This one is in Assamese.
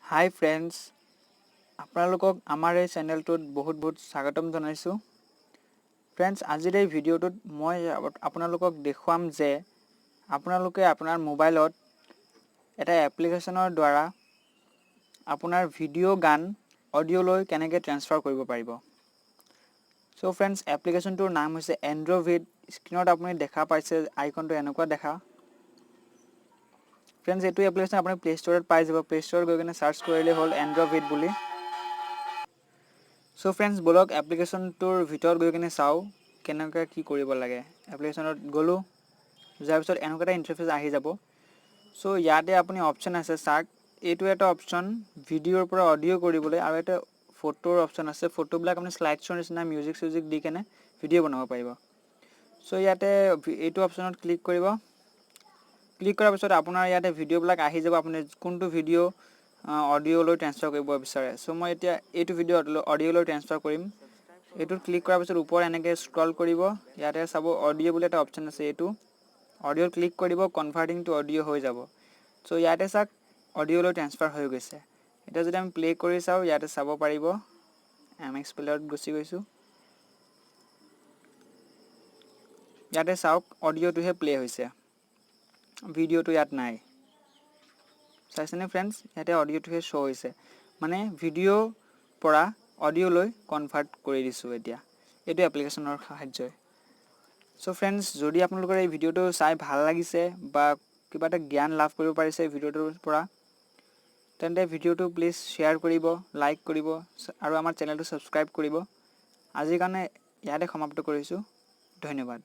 হাই ফ্ৰেণ্ডছ, আপোনালোকক আমাৰ এই চেনেলটোত বহুত বহুত স্বাগতম জনাইছোঁ। ফ্ৰেণ্ডছ, আজিৰ এই ভিডিঅ'টোত মই আপোনালোকক দেখুৱাম যে আপোনালোকে আপোনাৰ মোবাইলত এটা এপ্লিকেশ্যনৰ দ্বাৰা আপোনাৰ ভিডিঅ' গান অডিঅ'লৈ কেনেকৈ ট্ৰেন্সফাৰ কৰিব পাৰিব। চ' ফ্ৰেণ্ডছ, এপ্লিকেশ্যনটোৰ নাম হৈছে এণ্ড্ৰভিড। স্ক্ৰীণত আপুনি দেখা পাইছে, আইকনটো এনেকুৱা দেখা। ফ্ৰেণ্ডছ, এইটো এপ্লিকেশ্যন আপুনি প্লে ষ্ট'ৰত পাই যাব। প্লে ষ্ট'ৰত গৈ কিনে চাৰ্চ কৰিলেই হ'ল এণ্ড্ৰভিড বুলি। চ' ফ্ৰেণ্ডছ, ব'লক, এপ্লিকেশ্যনটোৰ ভিতৰত গৈ কিনে চাওঁ কেনেকৈ কি কৰিব লাগে। এপ্লিকেশ্যনত গ'লোঁ, যোৱাৰ পিছত এনেকুৱা এটা ইণ্টাৰফেচ আহি যাব। চ' ইয়াতে আপুনি অপশ্যন আছে, চাওক, এইটো এটা অপশ্যন ভিডিঅ'ৰ পৰা অডিঅ' কৰিবলৈ আৰু এটা ফটোৰ অপশ্যন আছে। ফটোবিলাক আপুনি শ্লাইড শ্ব'ৰ নিচিনা মিউজিক চিউজিক দি কেনে ভিডিঅ' বনাব পাৰিব। চ' ইয়াতে এইটো অপশ্যনত ক্লিক কৰিব। ক্লিক কৰাৰ পিছত আপোনাৰ ইয়াতে ভিডিঅ'বিলাক আহি যাব। আপুনি কোনটো ভিডিঅ' অডিঅ'লৈ ট্ৰেন্সফাৰ কৰিব বিচাৰে। চ' মই এতিয়া এইটো ভিডিঅ' অডিঅ'লৈ ট্ৰেন্সফাৰ কৰিম। এইটোত ক্লিক কৰাৰ পিছত ওপৰত এনেকৈ স্ক্ৰল কৰিব। ইয়াতে চাব, অডিঅ' বুলি এটা অপশ্যন আছে। এইটো অডিঅ'ত ক্লিক কৰিব, কনভাৰ্টিং টু অডিঅ' হৈ যাব। চ' ইয়াতে চাওক, অডিঅ'লৈ ট্ৰেন্সফাৰ হৈ গৈছে। এতিয়া যদি আমি প্লে' কৰি চাওঁ, ইয়াতে চাব পাৰিব, এম এক্স প্লেয়াৰত গুচি গৈছোঁ। ইয়াতে চাওক, অডিঅ'টোহে প্লে' হৈছে, ভিডিঅ'টো ইয়াত নাই। চাইছেনে ফ্ৰেণ্ডছ? ইয়াতে অডিঅ'টোহে শ্ব' হৈছে। মানে ভিডিঅ'ৰ পৰা অডিঅ'লৈ কনভাৰ্ট কৰি দিছোঁ এতিয়া এইটো এপ্লিকেশ্যনৰ সাহায্যই। চ' ফ্ৰেণ্ডছ, যদি আপোনালোকৰ এই ভিডিঅ'টো চাই ভাল লাগিছে বা কিবা এটা জ্ঞান লাভ কৰিব পাৰিছে ভিডিঅ'টোৰ পৰা, তেন্তে ভিডিঅ'টো প্লিজ শ্বেয়াৰ কৰিব, লাইক কৰিব আৰু আমাৰ চেনেলটো ছাবস্ক্ৰাইব কৰিব। আজিৰ কাৰণে ইয়াতে সমাপ্ত কৰিছোঁ। ধন্যবাদ।